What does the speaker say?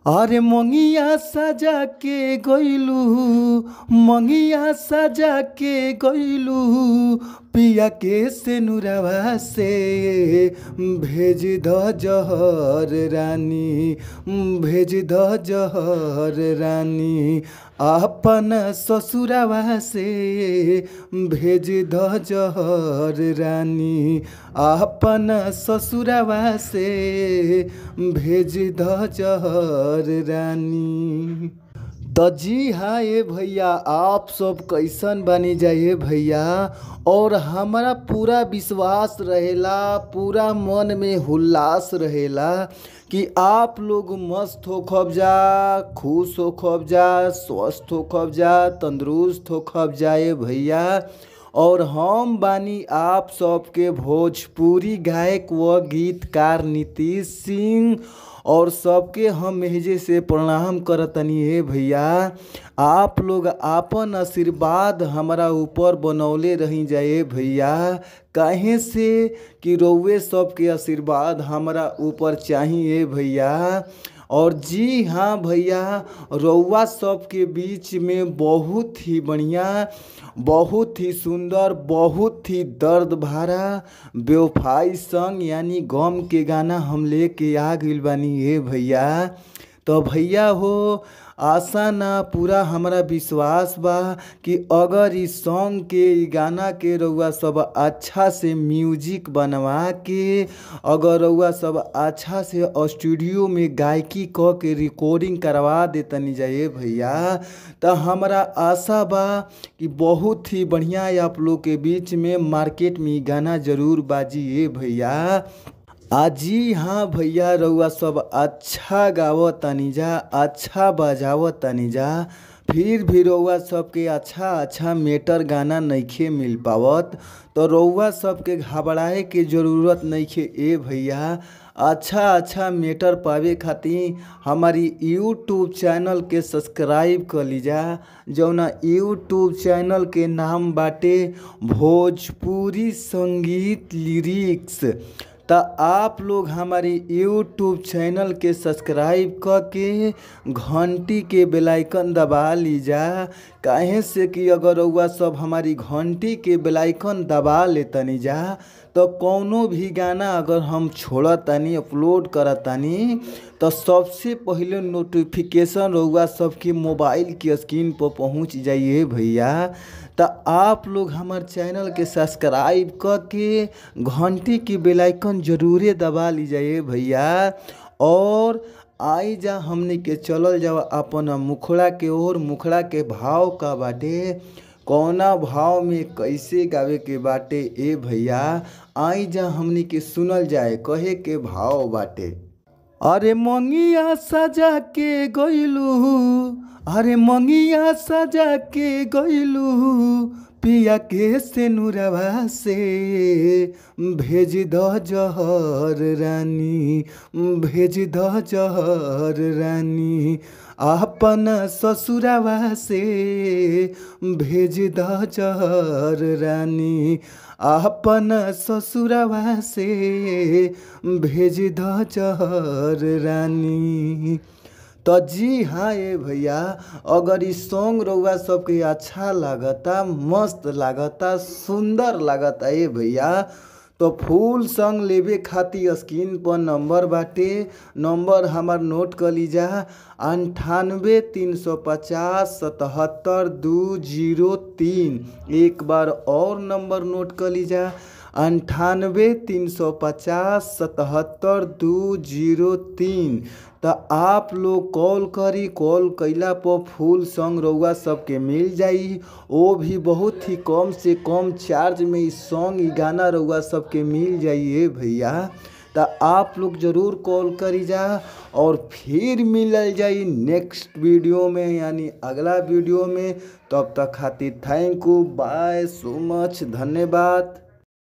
अरे मंगिया सजा के गइलू, मंगिया सजा के गइलू, पिया के सेनुरवा से भेज द जहर रानी, भेज द जहर रानी, अपन ससुरवा से भेज द जहर रानी, अपन ससुरवा से भेज द जहर रानी। तो जी हाँ ये भैया, आप सब कैसन बनी जाइए भैया। और हमारा पूरा विश्वास रहेला, पूरा मन में उल्लास रहेला कि आप लोग मस्त हो खब जा, खुश हो खब जा, स्वस्थ हो खब जा, तंदुरुस्त हो खब जाए भैया। और हम बानी आप सबके भोजपुरी गायक व गीतकार नीतीश सिंह, और सबके हम मेहजे से प्रणाम करतनी हे भैया। आप लोग आपन आशीर्वाद हमारा ऊपर बनौले रही जाए भैया, काहे से कि रउए सबके आशीर्वाद हमारा ऊपर चाहिए भैया। और जी हाँ भैया, रउआ सबके बीच में बहुत ही बढ़िया, बहुत ही सुंदर, बहुत ही दर्द भरा बेवफाई संग यानी गम के गाना हम लेके आ गइल बानी हे भैया। तो भैया हो, आशा ना पूरा हमारा विश्वास बा कि अगर इस सॉन्ग के, इ गाना के रउआ सब अच्छा से म्यूजिक बनवा के, अगर रउआ सब अच्छा से स्टूडियो में गायकी क के रिकॉर्डिंग करवा देतनी जाए भैया, तो हमारा आशा बा कि बहुत ही बढ़िया आप लोग के बीच में मार्केट में गाना जरूर बाजी ये भैया। आजी हाँ भैया, रउआ सब अच्छा गावतानी जा, अच्छा बजावतानी जा, फिर भी रउआ सबके अच्छा अच्छा मेटर गाना नइखे मिल पावत, तो रउआ सबके घबराए के ज़रूरत नइखे ए भैया। अच्छा अच्छा मेटर पावे खातिर हमारी यूट्यूब चैनल के सब्सक्राइब कर लीजा, जौना यूट्यूब चैनल के नाम बाटे भोजपुरी संगीत लिरिक्स। तो आप लोग हमारी यूट्यूब चैनल के सब्सक्राइब करके घंटी के बेल आइकन दबा लीजा, काहे से कि अगर रउआ सब हमारी घंटी के बेल आइकन दबा लेतनी जा, तो कौनो भी गाना अगर हम छोड़तानी, अपलोड करतानी, तो सबसे पहले नोटिफिकेशन रउआ सबके मोबाइल की स्क्रीन पर पहुंच जाइए भैया। तो आप लोग हमार चैनल के सब्सक्राइब करके घंटी की बेल आइकन जरूरे दबा लीजिए भैया। और आई जा हमने के चलल जाओ अपन मुखड़ा के ओर, मुखड़ा के भाव का बाटे, कौना भाव में कैसे गावे के बाटे ए भैया, आई जा हमने के सुनल जाए कहे के भाव बाटे। अरे मंगिया सजा के गइलू, अरे मंगिया सजा के गइलू, पिया के सेनुरवा से भेज द जहर रानी, भेज द जहर रानी, अपन ससुरवा से भेज द जहर रानी, अपन ससुरवा से भेज द जहर रानी। तो जी हाँ ये भैया, अगर इस सॉन्ग रउआ सबके अच्छा लागता, मस्त लागता, सुंदर लागता ये भैया, तो फुल सॉन्ग लेवे खातिर स्क्रीन पर नंबर बाटे, नंबर हमार नोट कर लीजा, 98 350 77 203। एक बार और नंबर नोट कर लीजा, 98 350 77 203। तो आप लोग कॉल करी, कॉल कैला पर फुल सॉन्ग रउआ सबके मिल जाई, वो भी बहुत ही कम से कम चार्ज में इस सॉन्ग, इ गाना रउआ सबके मिल जाइए भैया। तो आप लोग ज़रूर कॉल करी जा, और फिर मिलल जाई नेक्स्ट वीडियो में, यानी अगला वीडियो में। तब तक खातिर thank you, bye, so much, धन्यवाद।